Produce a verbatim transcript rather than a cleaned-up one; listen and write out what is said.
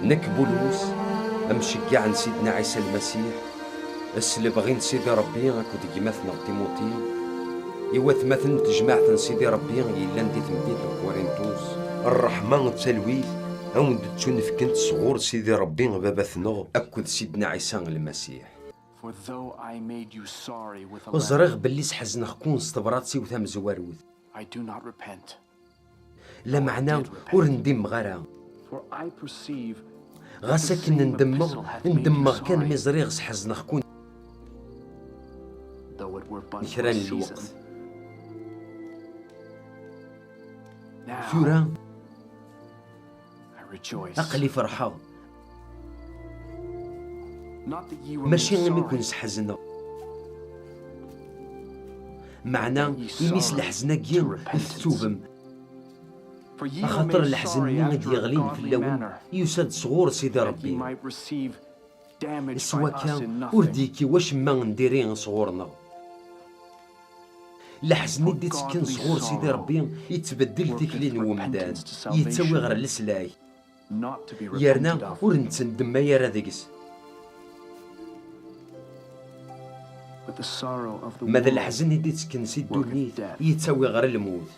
Nekk Bulus, amceggeɛ n Sidna Ɛisa Lmasiḥ, s lebɣi n Sidi Ṛebbi akked gma-tneɣ Timuti, i watmaten n tejmaɛt n Sidi Ṛebbi yellan di temdint n Kurintus, ṛṛeḥma d talwit a wen-d-ttunefkent sɣur Sidi Ṛebbi Baba-tneɣ akked Sidna Ɛisa Lmasiḥ. Ẓriɣ belli sḥezneɣ-ken s tebṛat-iw tamezwarut. Lameɛna ur ndimeɣ ara. Ɣas akken ndemmeɣ, ndemmeɣ kan mi ẓriɣ sḥezneɣ-ken kra n lweqt. Tura, aql-i ferḥeɣ. Mačči imi ken-sḥezneɣ, meɛna imi s leḥzen-agi tettubem. Axaṭer leḥzen-nni i d-yeɣlin fell-awen yusa-d sɣur Sidi Ṛebbi. S wakka, ur d-yekki wacemma n diri sɣur-neɣ. Leḥzen i d-ittekken sɣur Sidi Ṛebbi yettbeddil tikli n wemdan, yettawi ɣer leslak, yerna ur nettendemma ara deg-s. Ma d leḥzen i d-ittekken si ddunit, yettawi ɣer lmut.